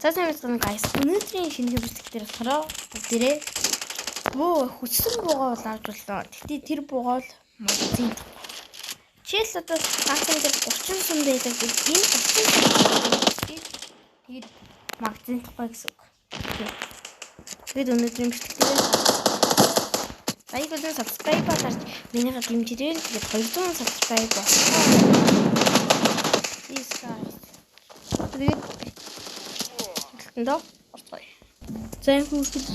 За сайн байцгаана guys. Өнөөдрийн шинэхэн бичлэг дээр болохоор бүгдээрээ буу хүссэн буугаа бол авч боллоо. Гэхдээ тэр буугаа бол магазин. Жишээл одоо хаасан дээр 30 сум байдаг. Энэ 30 сум тэгээд магазин тахгүй гэсэн үг. Тэгээд өнөөдрийн бичлэг дээр лайк болон subscribe дарж минийхээ дэмжирээр тэгээд 200 subscribe болчихоо. Please guys. Тэгээд хэлтэндээ орцгоё. За энэ хүүхэд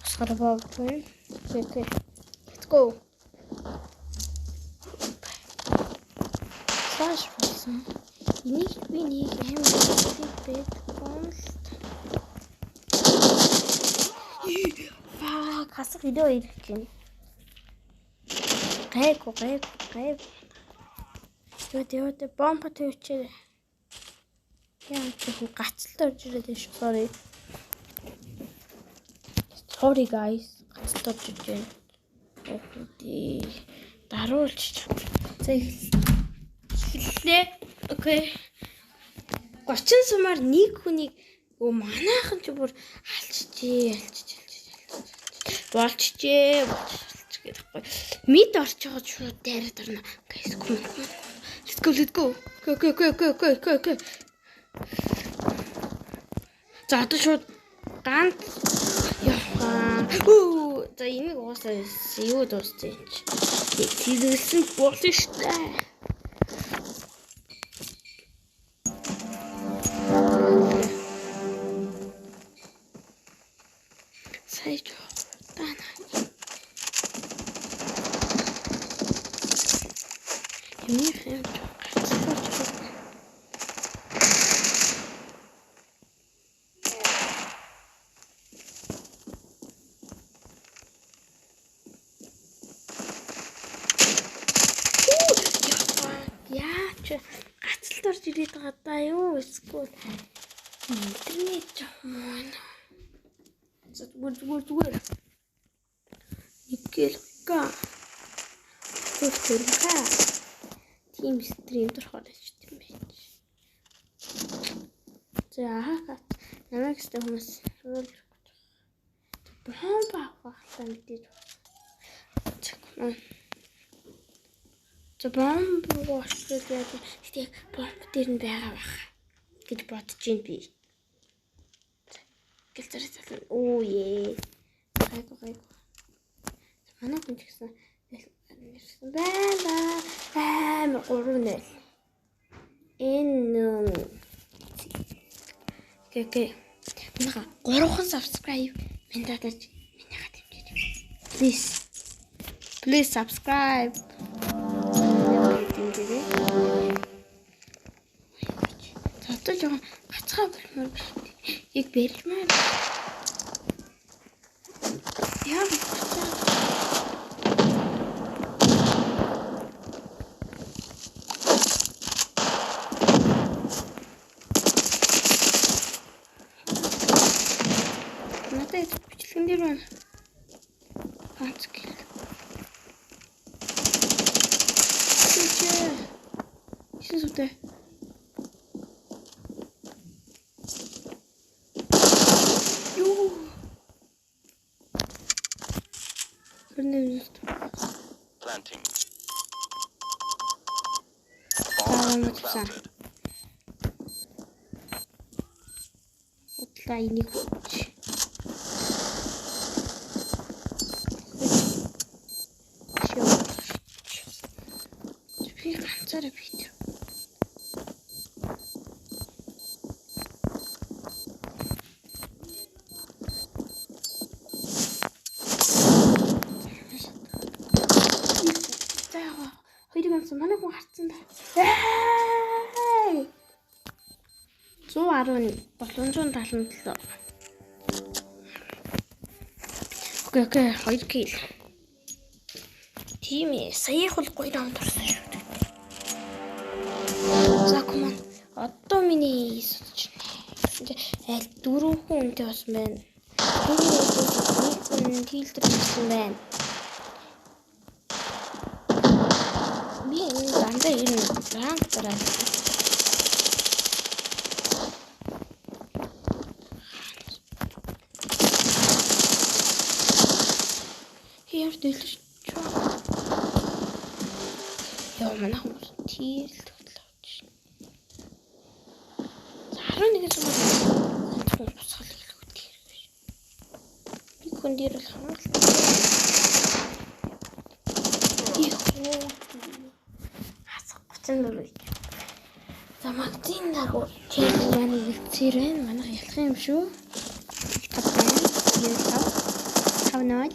Осгор боо. Okay. Let's go. Слаш болсон. Энийг би нэг амар байдаг юм л. Fuck, хасах видео ирэх юм. Гайгүй, гайгүй, гайгүй. Йоо, ёо, бомба тавьчихээ. Яа, чи гацалт орж ирээд байна шүү. Sorry. Sorry guys. Гацалт орж ирж байна. Охоо. Даруулж. За эхэллээ. Окей. 30 сумаар нэг хүнийг манайхан ч бүр алчжээ, алчжээ, алчжээ. Болчжээ, болчжээ гэдэг байхгүй. Мид орж байгаа шууд дайраад орно. Guys, come on. Let's go, let's go. Go, go, go, go, go, go, go. За одоо шууд ганц явах. Үу, за энийг угаасаа юу дууссан юм чи. Тэрэлсэн болно шүү дээ. Сая жоо. Юмных юм гацлаач. Яа чи гацалт орж ирээд байгаа даа юу эсвэл интернет жоох муу. Зүгээр зүгээр зүгээр. Никэл га. Зүгээр Team stream дөрхөр ичт юм байна. За хаа намайг өстэй хүмүүс суул бомб авах хаа мэдээж. За бомб руу очвол яаж гэтээ бомб дээр нь байгаа бах гэж бодож байна би. Гэл зэрэг залуу. Оо ээ. Гайгүй гайгүй. Манай хүн ч гэсэн нэрсэн байна. Амар 3-0. Энэ Окей. Манайха 3хан subscribe минь дадаж минийхээ дэмжиж. Please. Please subscribe. Дэмжээрэй. Одоо жоохон гацгаа болмоор биш. Яг барьмаар. Яа гацгаа. Надад бичлэгэн дээр байна. Ганц гэл. Чичээ. Исэн сүтэ. Юу. Planting. Таа. Удлаа энийг хүч. Би ганцаараа бит. За яа, хоёрыг онсон. Манай хүн харцсан да. 110 777. Окей, окей, 2 kill. Тийм ээ, саях бол гоё раунд орсон шүү дээ. За come on. Одоо миний судч гэсэн чи аль 4 хүн үнэтэй болсон байна. 4 хүн тийлдэр болсон байна. Би энэ дандаа ер нь Ранг дараа. Ямар дэлгэрч яа манай хүмүүс тийл тоглож байна. 11 сумаар ганцхан босгол хэлэхэд хэрэг биш. Нэг хүн дээр бол хангалттай. Их хөө. Хасах 34. За магазин дагуу чэйж маань үлдсээр байна. Манайх ялах юм шүү. 5 байна. 5 5 0.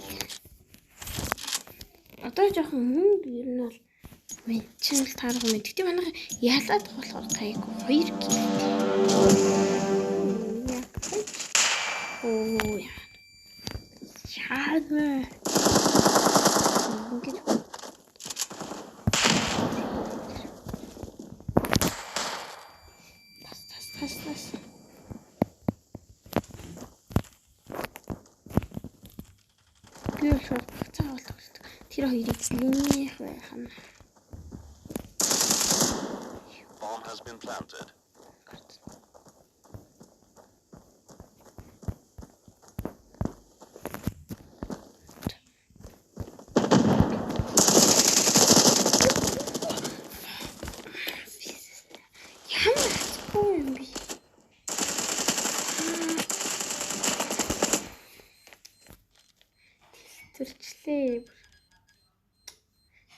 Одоо жоохон мөнгө ер нь бол мен чинь л таарах юм. Гэтэ манайх ялаад болохоор гайгүй 2 гэлтэй. Оо яа. Шаадмаа. Ингэж тас тас тас тас. Би болохоор багцаа болдог. Тэр хоёрыг линийх байх нь. Bomb has been planted. Ямар хацгүй юм бэ? Төрчлээ.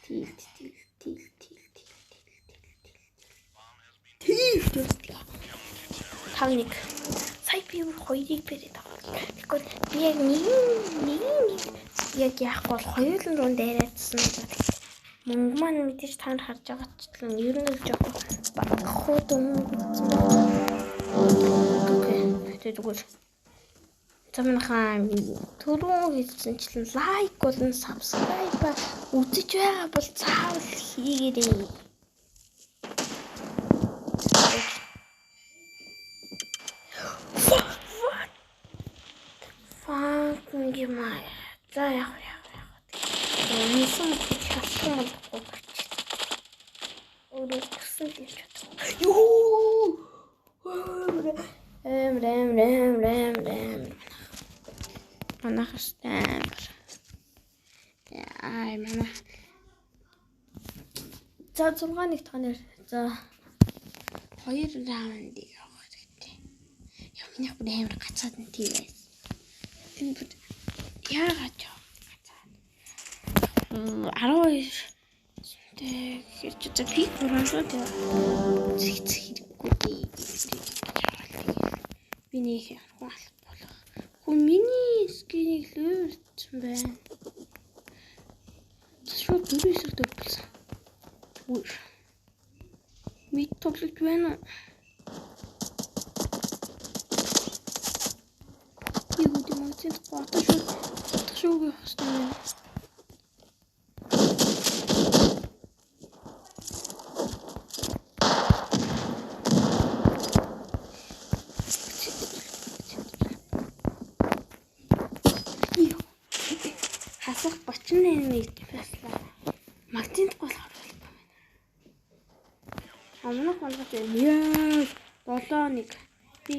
Тил тил тил тил тил тил тил тил тил. 5-1. Сая би бүр хоёрыг бариад байгаа. Тэгвэл би яг нэг яг яахгүй бол хоёулын руу дайраадсан. Мөнгө маань мэдээж та нар харж байгаачлан ер нь л жоохон хуудсан мөнгө. Окей. Тэгээ зүгээр. За манайхаа түрүүн хэлсэнчлэн лайк болон subscribe үзэж байгаа бол заавал хийгээрэй. Fuck юм аа. За яах вэ? Нийсэн чадсан болохгүй болчих. Өөрөө гэсэн л юм чадахгүй. Юу! Эм рэм рэм рэм рэм. Манайх амар. Ай манай. За 6-1 тоноор за 2 раундыг явах хэрэгтэй. Яа миний бүр амар гацаад нь тийм байсан. Энэ бүр яагаад яа гацаад. 12 тэгэхээр чи за пик бураашаа тэг. Зэг хэрэггүй дээ. Би нэг хүн алах болох. Хөө миний скинийг л өөрчсөн байна. Шууд 4 эсрэг 4 болсон. Үгүй. Мид тоглож байна уу? Би үгүй магазинд одоо шууд шууг явах хэрэгтэй юм. Хасах 38 баслаа. Магазинд болохоор болохгүй байна. Амнах болгож байна. Яа 7-1. Би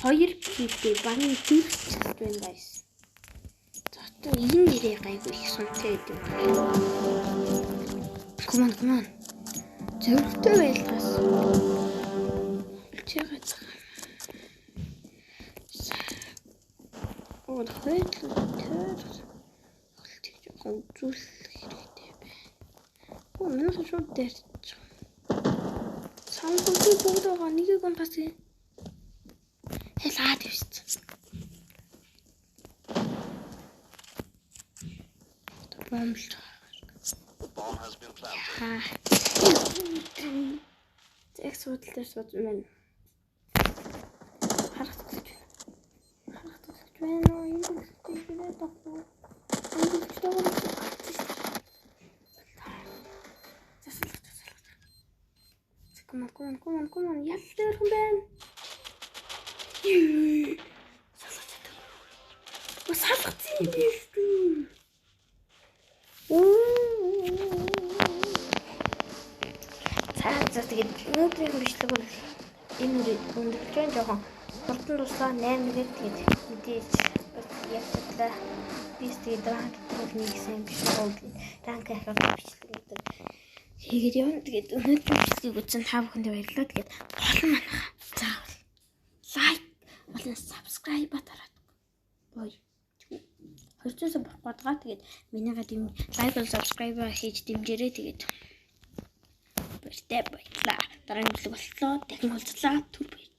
2 килтэй багын дөрвч байна guys. За одоо энэ нэрээ гайгүй их сунтай гэдэг юм. Come on, come on. Зөвхөн байлгаас. Чигээ цаа. Оо тэр үзүүлэх хэрэгтэй байна. Оо манайх шууд дайрчих. Самгүйг бүгд байгаа нэгийг он бас хэлээд тавьчихсан. Бомболж байгаа. Bomb has been planted. Яг суудал дээр сууж байна. Харах тоглож байна. Харах тоглож байна уу? Энэ тоглолтыг ирээд авах уу? Come on, come on, come on, come on. Ял дээрхэн байна. Салгаж чадав. Салгацсан юм биш үү? Оо. За, тэгээд өнөөдрийн бичлэг бол энэ үрээ өндөрлөж байна. Жоохон хурдан дуслаа, 8 нэгээд. Тэгээд мэдээж бас яг чадлаа. Би тэгээд rank дээр нэг сайн биш байгаа. Rank ахаад бичлэг гэдэг хийгээд явна. Тэгээд өнөөдрийн бичлэгийг үзсэн та бүхэндээ баярлалаа. Тэгээд гол нь манайха заавал like болон subscribe дараад. Ой. 200 сая болох гээд байгаа. Тэгээд минийгээ дэм like болон subscribe хийж дэмжээрэй. Тэгээд баяртай, баярлалаа. Дараагийн бичлэг болтлоо. Дахин уулзлаа. Түр баяр.